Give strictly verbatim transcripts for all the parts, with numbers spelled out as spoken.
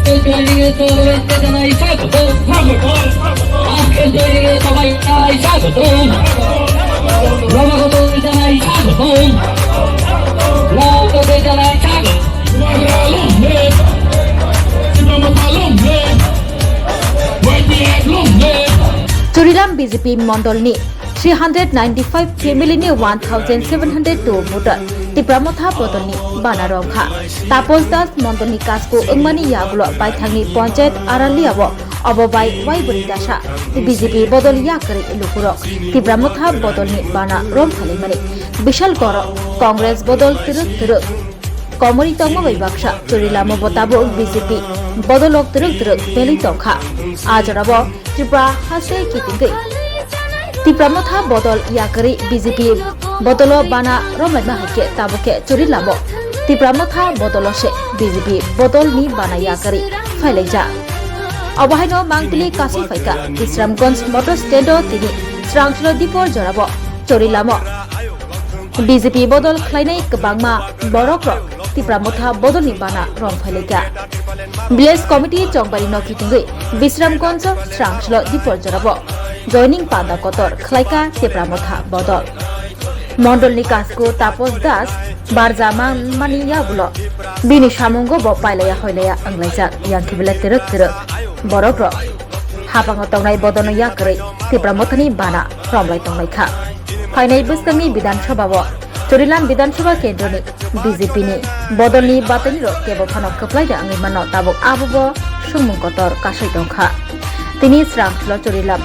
তৈরি তবে জানাই স্বাগতম। আজকে তৈরি সবাই জানাই স্বাগতম। রমাগত জানাই স্বাগতম। রমাগত জানাই স্বাগতম। Churilam B J P mondolni three hundred ninety-five family ni one thousand seven hundred two voter Tipra Motha bodolni bana romkha. Tapos Das mondolni kasku wngmani yagulo baithangni Panchayat Aralia o obo bai waibrwi dasa B J P bodol yakarwi lukurok Tipra Motha bodolni bana romphalaimani. Bishal Goro Congress bodol twrwk twrwk komori tongma bai baksa Churilam o bo tabuk B J P bodolok twrwk twrwk belwi tongkha. A jorao Tripura haste kitingwi Tipra Motha bodol yakarwi B J P bodolo bana romlaima hai khe tabuk khe Churilam o Tipra Motha bodolo se B J P bodolni bana yakarwi phailaijak. Obo haino Mangpili kasui phaikha Bisramganj motor stand o tini srangchlo dipor jorao Churilam o B J P bodol khlainai kwbangma borokrok Tipra Motha bodolni bana romphailaikha. Village Committee chongbari no kitingwi Bisramganj srangchlo dipor jorao joining panda kotor khlaikha Tipra Motha bodol. Mondolni kasku Tapos Das barja manmani yagulo bini samungo bo pailaya hoilaya wnglaijak, yang khe belai twrwk twrwk borokrok hapango tongnai bodolno yakarwi Tipra Mothani bana romlai tonglaikha. Phainai bwskangni Bidhan Sabha o Churilam Bidhan Sabha kendroni B J P ni bodolni batainirok kebo phano kwplai da wngwi mano, tabuk abobo swngmung kotor kasui tongkha. Tini srangchlo Churilam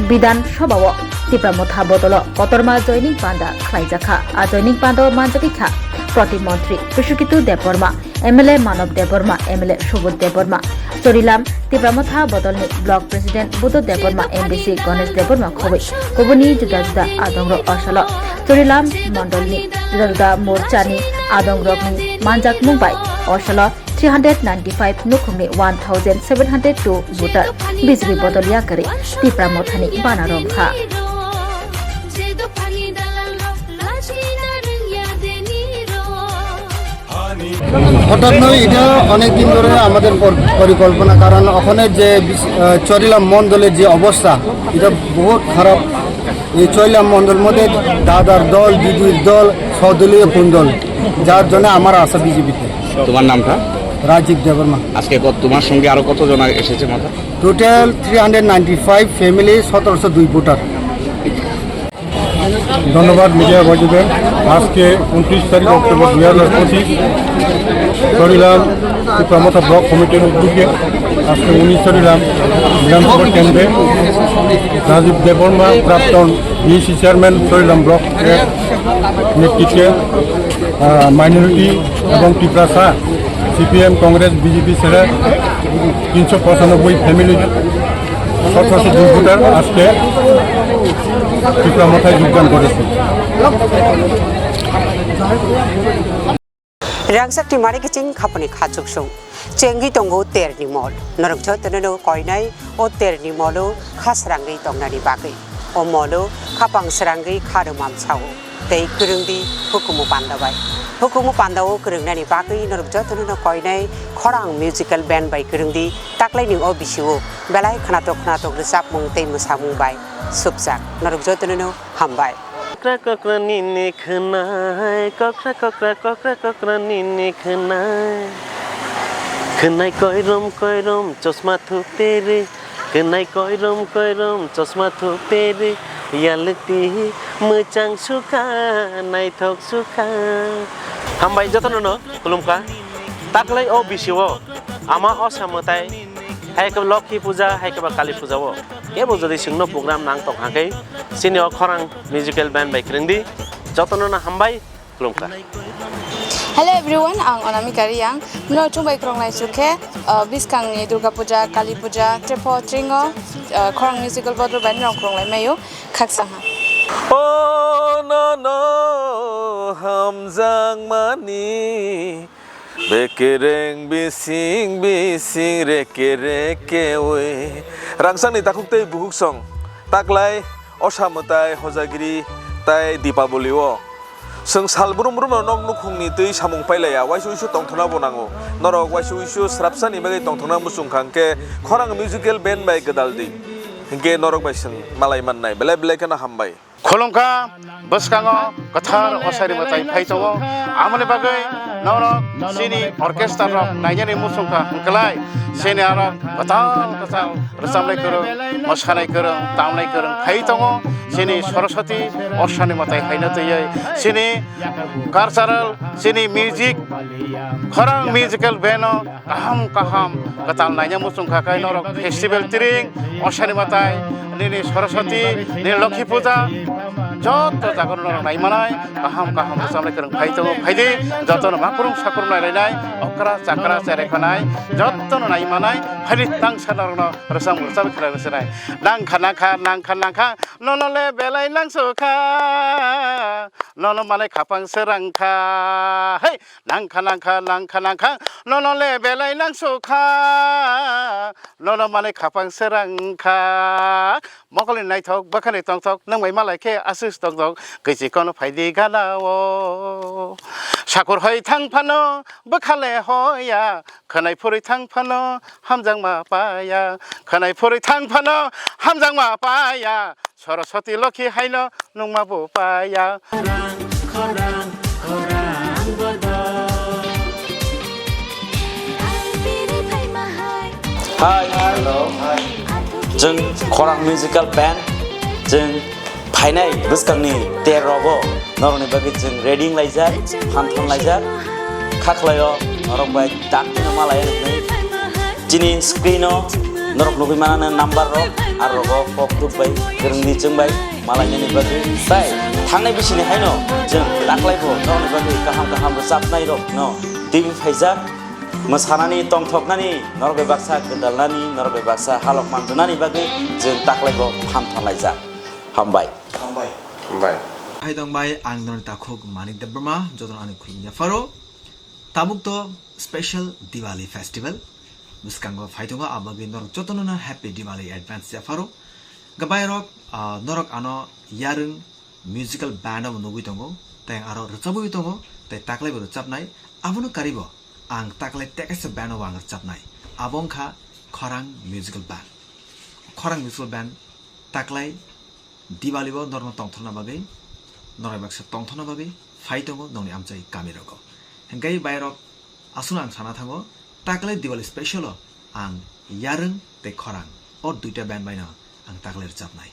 Bidhan Sabha o Tipra Motha bodolo kotorma joining panda khlaijakha. A joining panda o manjagwi kha Proti Montri Biswaketu Debbarma, M L A Manav Debbarma, M L A Subodh Debbarma, Churilam Tipra Motha bodolni Block President Buddho Debbarma, M D C Ganesh Debbarma khobwi kubuni juda juda adongrok osalo Churilam mondolni juda juda morchani adongrokni manjakmung bai osalo three hundred ninety-five nukhungni one thousand seven hundred two voter B J P bodol yakarwi Tipra Mothani bana romkha. হঠাৎ নয়, এটা অনেক দিন ধরে আমাদের পর-, পরিকল্পনা, কারণ ওখানে যে বিশ-, আহ, চরিলাম মণ্ডলের যে অবস্থা, এটা বহুত খারাপ। এই চরিলাম মণ্ডল মধ্যে দাদার দল, দিদির দল, সদলীয় কোন্দল, যার জন্য আমার আশা বিজেপিতে। তোমার নামটা? রাজীব দেববর্মা। আজকে কত, তোমার সঙ্গে আরো কতজন এসেছে মাথা? Total three hundred ninety five family, সতেরোশো দুই ভোটার। ধন্যবাদ মিডিয়া বন্ধুদের। আজকে ঊনত্রিশ তারিখ অক্টোবর দুই হাজার পঁচিশ, চরিলাম ত্রিপুরা মথা ব্লক কমিটির উদ্যোগে আজকে উনিশ চরিলাম বিধানসভা কেন্দ্রে রাজীব দেববর্মা, প্রাক্তন বিএসি চেয়ারম্যান, চরিলাম ব্লক এর নেতৃত্বে, আহ, মাইনরিটি এবং ত্রিপুরা সা সিপিএম, কংগ্রেস, বিজেপি ছেড়ে তিনশো পঁচানব্বই ফ্যামিলি, সতেরোশো দুই ভোটার আজকে ত্রিপুরা মথায় যোগদান করেছে। Rangchak ni mari kiching khapani kha chuksung. Chengwi tongo terni mol. Norok jotono no koinai o terni molo kha srangwi tongnani bagwi. O molo khapang srangwi kha rwmam sao. Tei kwrwngdi hukumu panda bai. Hukumu panda o kwrwngnani bagwi norok jotono no koinai khorang musical band bai kwrwngdi taklaini o bisio belai khwnatok khwnatok rwchapmung tei mwsamung bai supjak. Norok jotono no hambai. Kokra kokra nini khwnai, kokra kokra, kokra kokra nini khwnai. Khwnai koirom koirom chosma thuperi, khwnai koirom koirom chosma thuperi, yalukti mwchang sukha, naithok sukha. Hambai jotono no khulumkha. Taklai o bisio ama osa mwtai, hai khe Lokhi puja, hai khe ba Kali puja o. Kebo jodi chwngno program nang tong hakhe, chini o khorang musical band bai kwrwngdi, jotono no hambai, khulumkha. Hello everyone, ang Onamika Riyang. Mino chwng bai khorang lai chukhe, uh, bwskangni Durga Puja, Kali Puja, Trepo Tringo, uh, khorang musical bodol bai nirok khorang lai maio, khaksa ha. O nono hamjakmani, bekereng bising bising reke reke oi. Rangchakni takhuk tei bukhuk song, taklai osa mwtai hojagiri tai Dipaboli o. Chwng sal brum brum no nok nukhung ni twi samung pailaya, waisa uisu tongthokna bo nango. Norok waisa uisu srapsa ni bagwi tongthokna muchung kha, hwnkhe khorang musical band bai gwdal di, hwnkhe norok bai chwng malai mannai. Belai belai kheno hambai. Khulumkha, bwskango kwthar osari mwtai phai tongo. Amoni bagwi norok chini orchestra rok nainani muchung kha, hwnkhlai chini aro kwtal kwtal rwchabnai kwrwng, mwsanai kwrwng, tamnai kwrwng phai tongo. Chini Saraswati osani mwtai haino twiwi chini cultural, chini music, khorang musical band o kaham kaham kwtal naina muchung kha, khe norok festival tiring, osani mwtai, nini Saraswati, nini Lokhi Puja, joto jaga norok nai manai, kaham kaham rwchabnai kwrwng phai tongo, phai di, jotono makrung sakrung nai lainai, okra chakra cherai khanai, jotono nai manai, phai di tangsa norokno rwchap rwchap khlai rwchanai. Nangkha nangkha nangkha nangkha, nono le belai nangsukha, nono manai khapang srangkha, hei, nangkha nangkha nangkha nangkha, nono le belai nangsukha, nono manai khapang srangkha. Mokolni naithok, bwkhani tongthok, nwng bai malai khe aswk tongthok, kwichi kono phai di gana o. Sakur hoi thang phano, bwkha le hoya, khwnai phurwi thang phano, hamjakma paya, khwnai phurwi thang phano, hamjakma paya, Saraswati Lokhi haino nungma bo paya. Hi. Hello. Hi. Chwng Khorang Musical Band, chwng phainai bwskangni ter rogo norokni bagwi chwng ready wnglaijak, phan thon laijak, kha khlaio norok bai dakti no malai rwknai. Chini screen o norok nugwi manana number rok, aro rogo kok tuk bai, kwrwngni chwng bai malainani bagwi. Tai thangnai bisini haino chwng taklai bo norokni bagwi kaham kaham rwchapnai rok no twiwi phaijak. Mwsanani, tongthoknani, norok bai baksa gwdalnani, norok bai baksa halok manjwnani bagwi chwng taklai bo phan thon laijak. Hambai. Hambai. Hambai. Hai tong bai, ang norok takhuk Manik Debbarma, jotono ani khulumya pharo. Tabuk to special Diwali festival bwskango phai tongo, abagwi norok jotono no happy Diwali advance ya pharo. Gabai rok, ah, norok ano yarwng musical band bo nugwi tongo, tei aro rwchabwi tongo, tei taklai bo rwchabnai. Abono karibo ang taklai tekaisa band bo ang rwchabnai. Abo wngkha Khorang Musical Band. Khorang Musical Band taklai Diwali bo norokno tongthokna bagwi, norok baksa tongthokna bagwi phai tongo nokni amchai kami rogo. Hingke bai rok aswkno ang sana thango, taklai Diwali special o ang yarwng tei khorang o duita band bai no ang taklai rwchabnai.